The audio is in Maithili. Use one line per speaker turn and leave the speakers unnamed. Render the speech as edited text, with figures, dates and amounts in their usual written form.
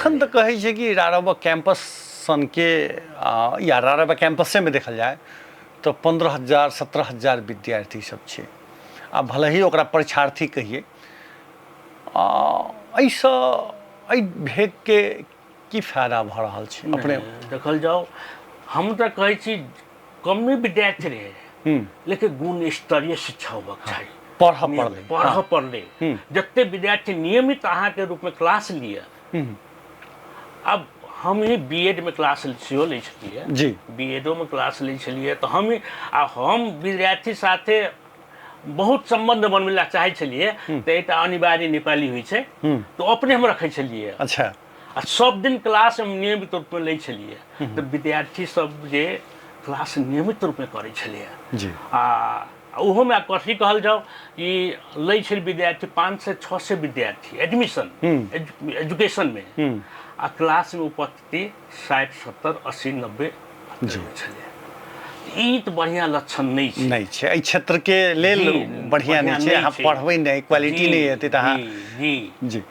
एखन तऽ कहै छै कि राराबा कैंपस सनके या राराबा कैंपसेमे देखल जाय तऽ 15,000 17,000 विद्यार्थी सब छै आ भले ही ओकरा परीक्षार्थी कहियै। एहिसँ एहि भेदके की फायदा भऽ रहल छै अपने
देखल जाउ? हम तऽ कहै छी कमे विद्यार्थी रहै लेकिन गुण स्तरीय शिक्षा होबाक चाही,
पढ़ऽ पड़लै,
पढ़ऽ पड़लै। जते विद्यार्थी नियमित अहाँके रूपमे क्लास लिअ। आब हम ही बी एड मे क्लास सेहो लै छलियै बी एडो मे क्लास लै छलियै, तऽ हम आ हम विद्यार्थी साथे बहुत सम्बन्ध बनबै लए चाहै छलियै, तऽ एकटा अनिवार्य नेपाली होइ छै, तऽ अपने हम रखै छलियै। आ सब दिन क्लास हम नियमित रूपमे लै छलियै, तऽ विद्यार्थी सब जे क्लास नियमित रूपमे करै छलियै। आ ओहोमे कथी कहल जाउ कि लै छलै विद्यार्थी 500 600 विद्यार्थी एडमिशन एजुकेशनमे, आ क्लासमे उपस्थिति 60 70 80 90 छलै। ई तऽ बढ़िआँ लक्षण नहि छै,
नहि छै एहि क्षेत्रके लेल बढ़िआँ नहि छै। अहाँ पढ़बै नहि, क्वालिटी नहि हेतै तऽ अहाँ जी जी।